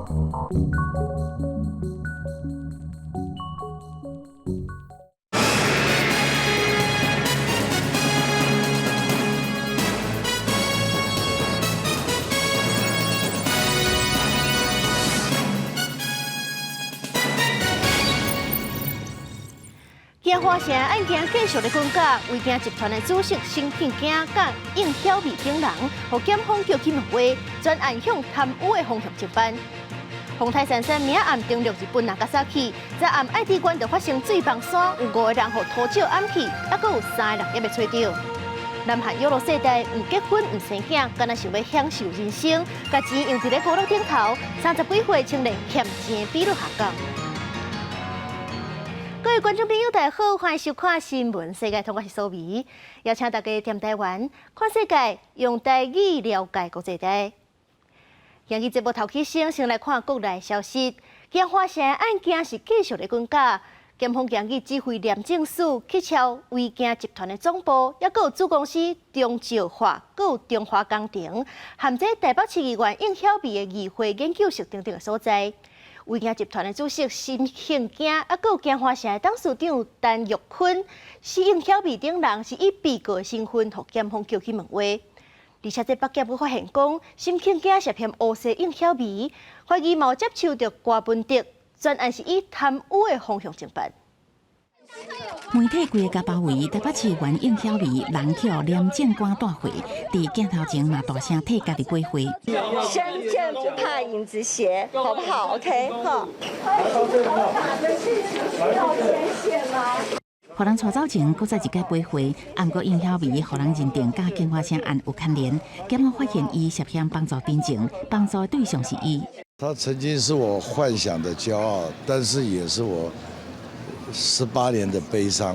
京華城案件繼續咧滾價，維京集團的主席沈慶京佮應曉薇等人，予檢方叫去問話，全案向貪污的方向偵辦。風台珊珊明暗登陸日本那伽薩克，昨暗愛知縣就發生水崩山，有五個人予土石掩去，猶閣有三個人猶未揣著。南韓約落世代毋結婚毋生囝，敢若想欲享受人生，共錢用佇咧娛樂頂頭，30幾歲青年欠錢的比率下降。各位觀眾朋友，大家好，歡迎收看《新聞世界通》，我是蘇眉，邀請大家踮台灣看世界，用台語了解國際大。今日節目頭起先，先來看國內消息。京華城案件是繼續咧滾價，檢方今日指揮廉政署去抄維京集團的總部，猶閣有子公司中石化、閣有中華工程，含這台北市議員應曉薇的議會研究室等等的所在。維京集團的主席沈慶京，猶閣有京華城的董事長陳玉坤、是應曉薇等人，是以被告的身份，予檢方叫去問話。而且這北檢閣發現講，沈慶京涉嫌烏紗應曉薇，懷疑嘛有接觸著郭文德，全案是以貪污的方向偵辦。媒體規个共包圍，台北市議員應曉薇人去廉政官帶會，佇鏡頭前嘛大聲替家己回話。身正不怕影子斜，好不好？OK，好。予人帶走前，閣再一擺回話，毋過應曉薇予人認定佮京華城案有牽連，檢方發現伊涉嫌幫助陳情，幫助的對象是伊。他曾經是我幻想的驕傲，但是也是我18年的悲傷。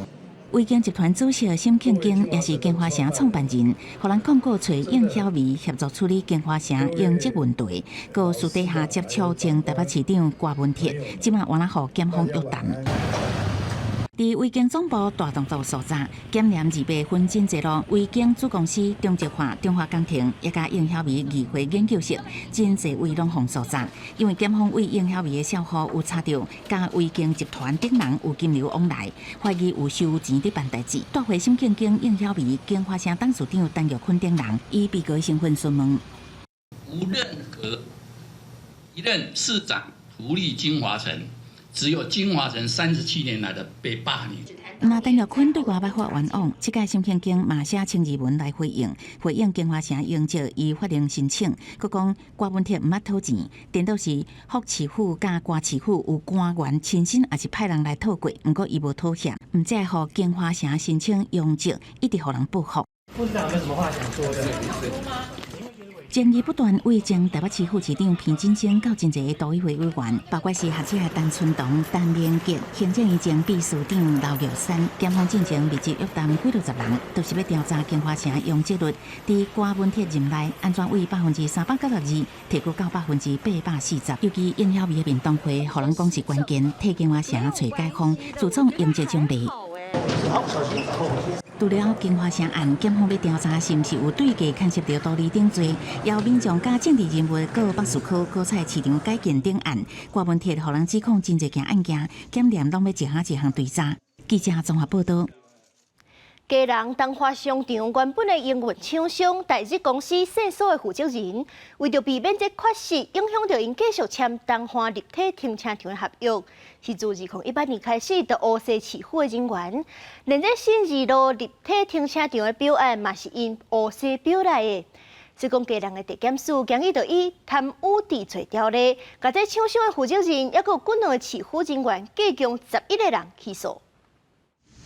維京集團主席沈慶京也是京華城創辦人，予人控告揣應曉薇協助處理京華城榮職問題，閣私底下接觸前台北市長郭文鐵，這馬原來予檢方約談。佇維京總部大動作搜查，檢驗200分真濟路維京子公司中石化、中華工程，也佮應曉薇議會研究室，真濟位攏予搜查。因為檢方對應曉薇的賬戶有查著，佮維京集團等人有金流往來，懷疑有收錢佇辦代誌。帶回沈慶京、應曉薇、京華城董事長陳玉坤等人，以被告身份詢問。無任何一任市長圖利京華城。只有京華城37年來的被霸凌。那陳玉坤對外捌發冤枉，這屆沈慶京嘛寫千字文來回應，回應京華城榮職依法令申請，閣講郭文鐵毋捌討錢，顛倒是福市府佮郭市府有官員親身抑是派人來討過，毋過伊無妥協，毋才會予京華城申請榮職，一直予人報復。副市長有沒有什麼話想說的？爭議不斷，對前台北市副市長彭金生到真濟个都議會委員，包括是學者陳春堂、陳明傑、行政院前秘書長劉玉山，檢方進前密集約談幾落十人，都是欲調查京華城容積率，佇郭文鐵任內按怎對392%提高到840%，尤其應曉薇的便當會，予人講是關鍵，替京華城揣解方，自創榮職獎勵。除了京華城案，檢方欲調查是毋是有對價牽涉著圖利等罪，由民眾佮政治人物告北士科果菜市場改建等案，郭文鐵予人指控真濟件案件，檢驗攏欲一項一項追查。記者綜合報道。基隆東華商場原本的營運廠商大日公司線索的負責人，為著避免這缺失影響著𪜶繼續簽東華立體停車場的合約，是自2018年開始就烏紗市府的人員，連這信義路立體停車場的標案嘛是𪜶烏紗標來的。所以講，基隆的地檢署今日就以貪污治罪條例，共這廠商的負責人，猶閣有幾兩个市府人員，計共11個人起訴。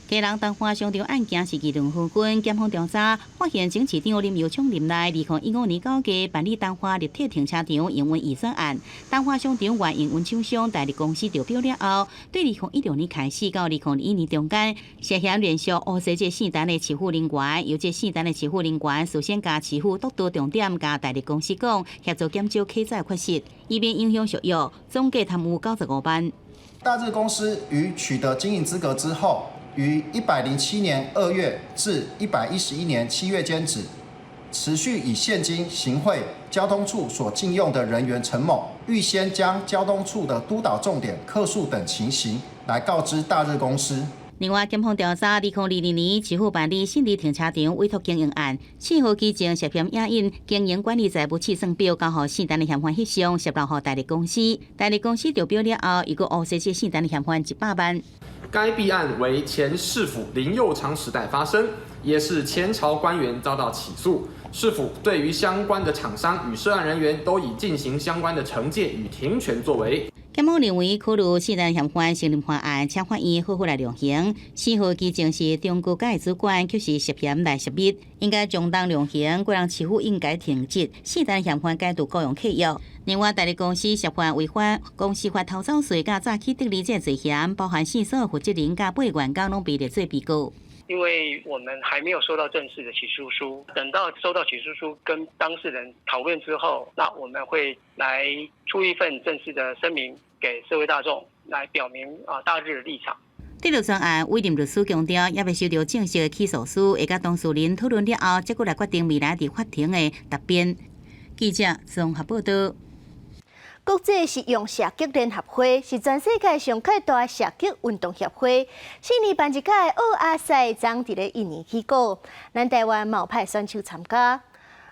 基隆東華商場案件是機動夫軍檢方調查，發現前市長林右昌任內，2015年9月辦理東華立體停車場營運預算案，東華商場原營運廠商大日公司中標了後，對2016年開始到2021年中間，涉嫌連續烏紗這姓陳的市府人員，由這姓陳的市府人員事先共市府督導重點，共大日公司講協助減少課債缺失，以免影響續約，總計貪污95萬。大日公司於取得經營資格之後，於107年2月至111年7月間止，持續以現金行賄交通處所進用的人員陳某，預先將交通處的督導重點、客訴等情形來告知大日公司。另外，檢方調查2022年市府辦理信義停車場委託經營案，4號基情涉嫌影印經營管理財務試算表，交予姓陳的嫌犯翕相，洩露予大日公司。大日公司中標了後，又閣烏踅這姓陳的嫌犯100萬。該弊案為前市府林右昌時代發生，也是前朝官員遭到起訴。市府對於相關的廠商與涉案人員都已進行相關的懲戒與停權作為。檢方認為，考慮姓陳嫌犯承認犯案，請法院好好來量刑。4號基情是中高階主管，卻是涉嫌來泄密，應該從重量刑。個人市府應該停職，姓陳嫌犯解除僱傭契約。另外，大日公司涉犯違反公司法偷走稅佮詐欺得利這罪嫌，包含四所負責人佮八員工攏被列做被告。因為我們還沒有收到正式的起訴書，等到收到起訴書跟當事人討論之後，那我們會來出一份正式的聲明給社會大眾，來表明啊大日的立場。第六專案委任律師強調，猶未收到正式的起訴書，會佮當事人討論了後，才閣來決定未來佇法庭的答辯。記者綜合報道。國際實用射擊聯合會是全世界上較大的射擊運動協會，四年辦一屆奧亞賽，昨佇咧印尼起鼓，咱台灣嘛有派選手參加。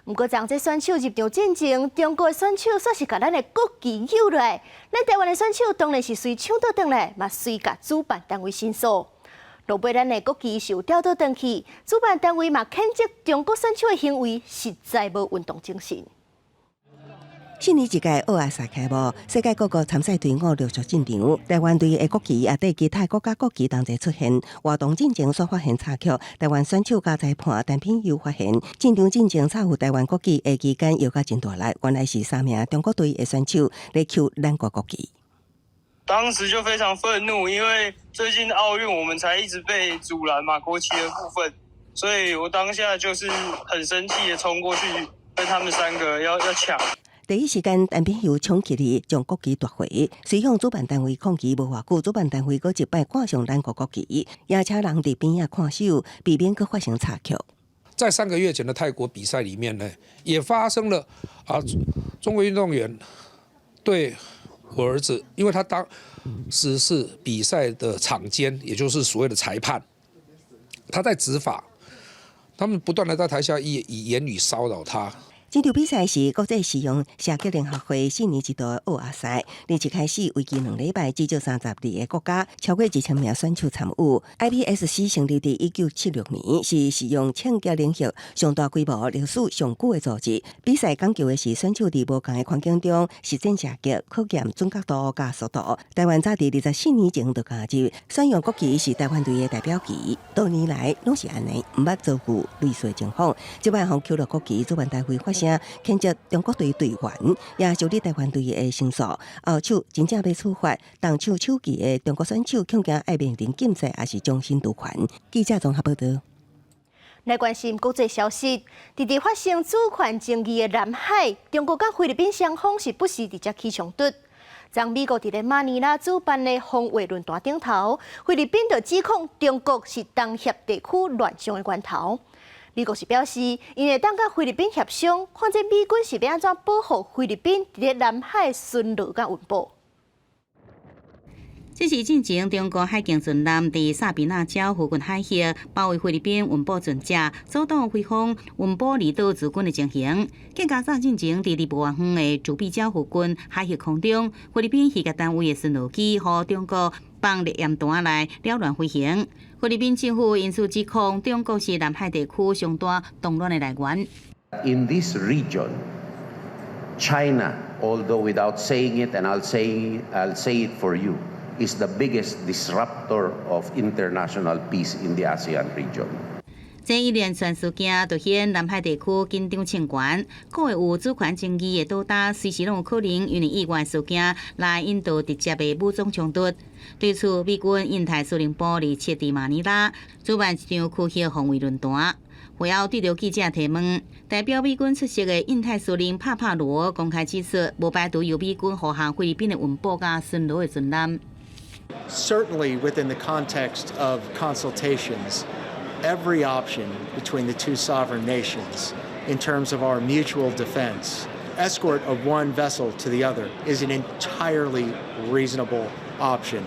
毋過，昨這選手入場進前，中國選手煞是共咱的國旗搝落來，咱台灣的選手當然是隨搶倒轉來，嘛隨共主辦單位申訴。落尾咱的國旗受調倒轉去，主辦單位嘛譴責中國選手的行為實在無運動精神。四年一屆奧亞賽開幕，世界各國參賽隊伍陸續進場。台灣隊的國旗也綴其他國家國旗同齊出現。活動進前煞發現插曲，台灣選手佮裁判陳品佑發現，進場進前插有台灣國旗的旗桿搖甲真大力，原來是三名中國隊的選手咧搝咱國國旗。當時就非常憤怒，因為最近奧運我們才一直被阻攔嘛，國旗的部分，所以我當下就是很生氣的衝過去跟他們三個要搶。第一時間，陳品佑衝起來將國旗奪回，隨向主辦單位抗議無偌久，主辦單位閣一擺掛上咱國國旗，也請人佇邊仔看守，避免閣發生插曲。在3個月前的泰國比賽裡面呢，也發生了啊，中國運動員對我兒子，因為他當時是比賽的場監，也就是所謂的裁判，他在執法，他們不斷的在台下以言語騷擾他。這場比賽是國際實用射擊聯合會四年一度的奧亞賽，日前開始為期2禮拜，至少32個國家，超過1000名選手參與。IPSC 成立佇1976年，是實用槍擊領域上大規模、歷史上久的組織。比賽講求的是選手佇無仝的環境中實戰射擊，考驗準確度佮速度。台灣早佇24年前就加入，選用國旗是台灣隊的代表旗，多年來攏是按呢，毋捌遭遇類似的情況。這擺予搝落國旗，主辦單位發聲譴責中國隊隊員，也受理台灣隊的申訴。後手真正欲處罰，動手手旗的中國選手，恐驚愛面臨禁賽，抑是終身奪權。記者綜合報道。來關心國際消息，佇佇發生主權爭議的南海，中國佮菲律賓雙方是不時佇遮起衝突。昨美國佇咧馬尼拉主辦的峰會論壇頂頭，菲律賓就指控中國是東協地區亂象的源頭。美國是表示，𪜶會當佮菲律賓協商，看這美軍是欲按怎保護菲律賓佇咧南海巡邏佮穩保。這是進前中國海警船艦佇薩比納礁附近海域包圍菲律賓運補船隻，阻擋菲方運補離島駐軍的情形。更加早進前，佇離無偌遠的渚碧礁附近海域空中，菲律賓漁業單位的巡邏機予中國放熱焰彈來擾亂飛行。菲律賓政府因此指控中國是南海地區上大動亂的來源。 In this region, China, although without saying it, and I'll say it for you, is the biggest disruptor of international peace in the ASEAN region. 這一連串事件凸顯南海地區緊張情懸，各個有主權爭議的島礁，隨時攏有可能因為意外事件來引導直接的武裝衝突。對此，美軍印太司令部日七佇馬尼拉主辦一場區域防衛論壇。會後對著記者提問，代表美軍出席的印太司令帕帕羅公開指出，無排除由美軍護航菲律賓的運補佮巡邏的船艦。 Certainly, within the context of consultations, every option between the two sovereign nations In terms of our mutual defense. Escort of one vessel to the other is an entirely reasonable option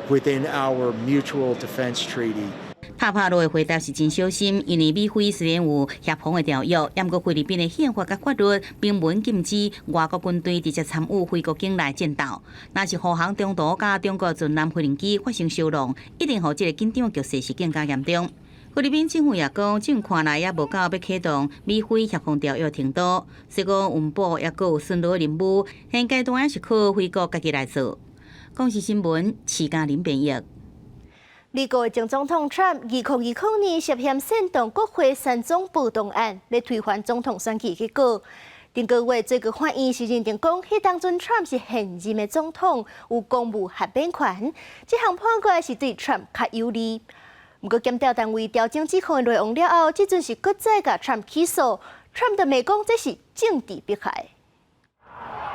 within our mutual defense treaty. 帕帕羅的回答是真小心，因為美菲雖然有協防的條約，毋過菲律賓的憲法佮法律明文禁止外國軍隊直接參與菲國境內戰鬥。若是護航中途佮中國巡艦飛行機發生相撞，一定予這个緊張局勢是更加嚴重。菲律賓政府也講，這看來猶無到欲啟動美菲協防條約程度，所以講穩保猶閣有巡邏任務，現階段猶是靠菲國家己來做。公視新聞，徐嘉玲編譯。美國前總統 Trump 2020年涉嫌煽動國會山莊暴動案，欲推翻總統選舉結果。頂個月最高法院是認定講，彼當陣 Trump 是現任的總統，有公務豁免權。這項判決是對 Trump 較有利。毋過檢調單位調整指控的內容了後，這陣是閣再共 Trump 起訴，Trump 就罵講這是政治迫害。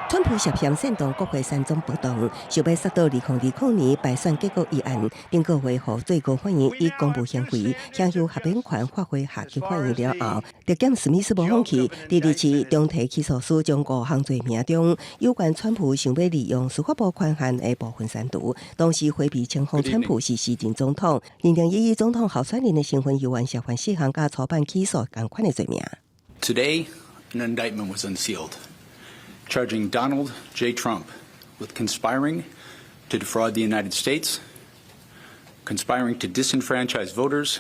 川普涉嫌煽動國會山莊暴動，想欲殺倒2020年敗選結果一案，頂個月予最高法院以公務行為享有豁免權發回下級法院了後，特檢史密斯無放棄，第二次重提起訴書將五項罪名中有關川普想欲利用司法部權限的部分刪除，同時迴避稱呼川普是時任總統，認定伊以總統候選人的身份猶原涉犯四項佮初版起訴仝款的罪名。 Today, an indictment was unsealed, charging Donald J. Trump with conspiring to defraud the United States, conspiring to disenfranchise voters,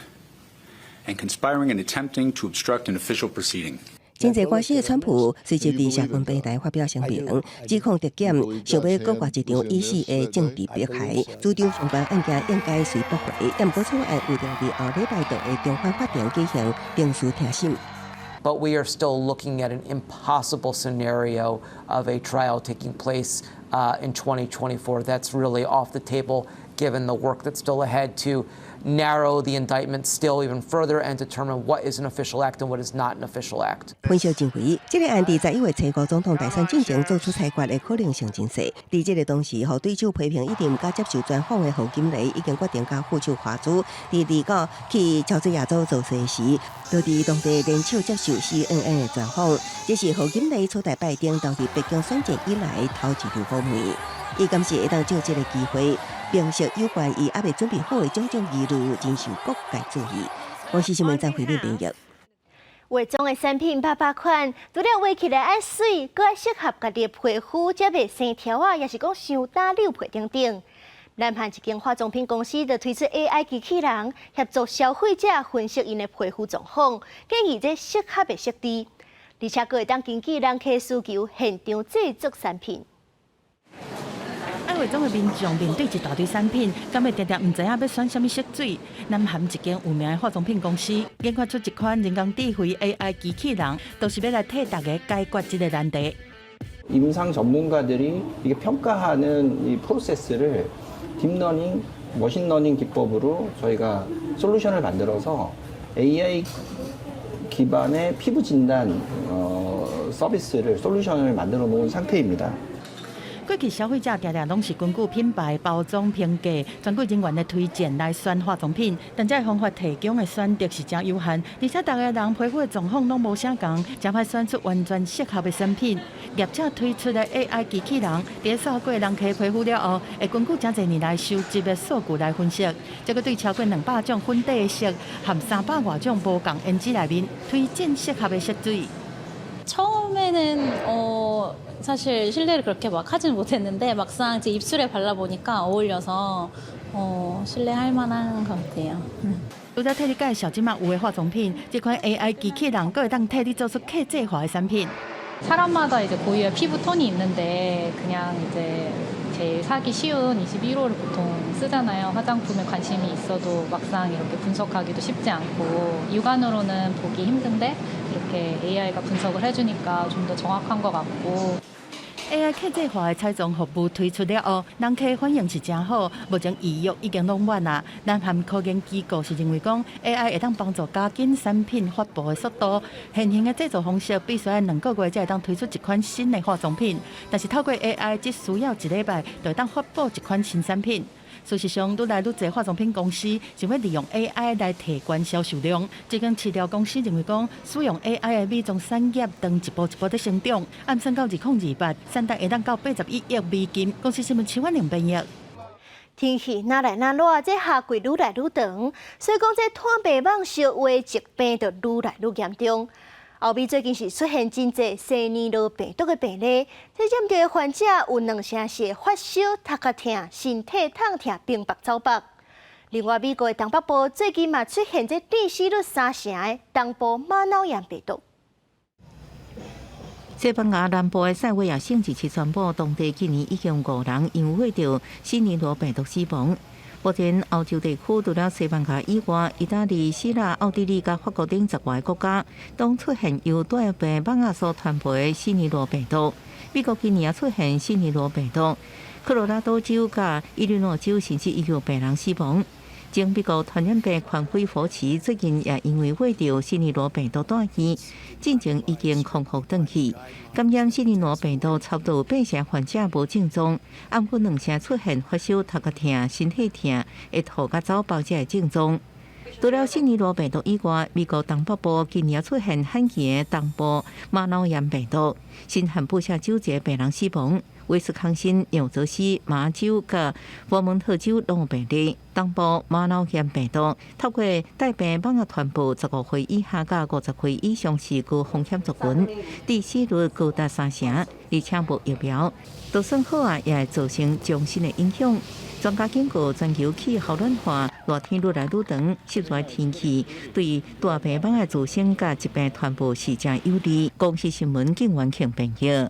and conspiring and attempting to obstruct an official proceeding. 真濟官司的川普隨即佇社群平台發表聲明，指控特檢想欲閣蓋一場已死的政治迫害，主張相關案件應該隨駁回。毋過此案有定佇後禮拜就會中反法庭舉行程序聽審。 But we are still looking at an impossible scenario of a trial taking place in 2024. That's really off the table given the work that's still ahead to narrow the indictment still even further and determine what is an official act and what is not an official act. 分析認為，這个案佇11月初五總統大選進前做出裁決的可能性真細。佇這个同時，予對手批評一直毋敢接受專訪的賀錦麗已經決定共副手華茲，佇二九去喬治亞州造勢時，就佇當地聯手接受 CNN 的專訪。這是賀錦麗取代拜登當佇白宮選戰以來頭一場訪問。伊敢是會當藉這个機會，平息有關伊猶未準備好的種種疑慮，真受各界注意。公視新聞張惠敏編譯。化妝的產品百百款，除了畫起來愛媠，閣愛適合家己的皮膚，才袂生柱仔，抑是講傷焦溜皮等等。南韓一間化妝品公司就推出 AI 機器人，協助消費者分析𪜶的皮膚狀況，建議這適合的色調，而且閣會當根據人客需求現場製作產品。愛化妝的民眾面對一大堆產品，敢會定定毋知影欲選啥物色水？南韓一間有名的化妝品公司研發出一款人工智慧 AI 機器人，就是欲來替大家解決這个難題。 임상 전문가들이 이게 평가하는 이 프로세스를 딥러닝, 머신러닝 기법으로 저희가 솔루션을 만들어서 AI 기반의 피부 진단 서비스를 솔루션을 만들어 놓은 상태입니다. 過去消費者定定攏是根據品牌、包裝、評價、專櫃人員的推薦來選化妝品，但這个方法提供的選擇是誠有限，而且逐个人皮膚的狀況攏無相仝，誠歹選出完全適合的產品。業者推出的 AI 機器人，佇掃過人客皮膚了後，會根據誠濟年來收集的數據來分析，這閣對超過200種粉底的色和300外種無仝胭脂內面推薦適合的色水。 처음에는 사실 신뢰를 그렇게 막 하지는 못했는데 막상 제 입술에 발라보니까 어울려서 신뢰할 만한 것 같아요. 除了替你介紹這馬有的化妝品，這款 AI 機器人閣會當替你做出客製化的產品。 사람마다 이제 고유의 피부 톤이 있는데 그냥 이제 제일 사기 쉬운 21호를 보통 쓰잖아요. 화장품에 관심이 있어도 막상 이렇게 분석하기도 쉽지 않고 육안으로는 보기 힘든데 이렇게 AI가 분석을 해주니까 좀 더 정확한 것 같고. AI 客製化的彩妝服務推出了後，人客反應是誠好，目前預約已經攏滿啦。南韓科研機構是認為講，AI 會當幫助加緊產品發布的速度。現行的製造方式必須愛2個月才會當推出一款新的化妝品，但是透過 AI 只需要一禮拜就會當發布一款新產品。事實上，愈來愈濟化妝品公司想欲利用 AI 來提懸銷售量。這間飼料公司認為講，使用 AI 的美妝產業當一步一步咧成長，按算到2028，產值會當到81億美金。公視新聞徐婉玲編譯。天氣若來若熱，這夏季愈來愈長，所以講這湠白蠓相話疾病就愈來愈嚴重。歐美最近是出現真濟西尼羅病毒的病例，這染著的患者有兩成是發燒、頭殼疼、身體痛疼、冰白走腹。另外，美國的東北部最近嘛出現這致死率三成的東部瑪瑙炎病毒。西班牙南部的塞維亞省日前宣布，當地今年已經五人因為著西尼羅病毒死亡。目前歐洲地區除了西班牙以外，意大利、希臘、奧地利佮法國等十外個國家，攏出現由帶病蠓仔所傳播的西尼羅病毒。美國今年也出現西尼羅病毒，科羅拉多州佮伊利諾州甚至已有病人死亡。前美國傳染病權威佛奇最近也因為患著西尼羅病毒住院，進前已經康復轉去。感染西尼羅病毒差不多八成患者無症狀，毋過兩成出現發燒、頭殼疼、身體疼、會吐佮走腹這个症狀。除了西尼羅病毒以外，美國東北部今年出現罕見的東部瑪瑙炎病毒，新罕布夏州一个病人死亡。威斯康辛、紐澤西、麻州佮佛蒙特州攏有病例。東部瑪瑙炎病毒透過帶病蠓仔傳播，15歲以下佮50歲以上是高風險族群，致死率高達三成，而且無疫苗，就算好啊，也會造成終身的影響。專家警告，全球氣候暖化、熱天愈來愈長、濕熱天氣對帶病蠓仔滋生佮疾病傳播是誠有利。公視新聞景元慶編譯。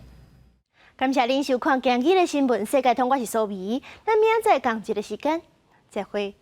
感謝恁收看今日的新聞世界通，我是蘇美，咱明仔載仝一个時間，再會。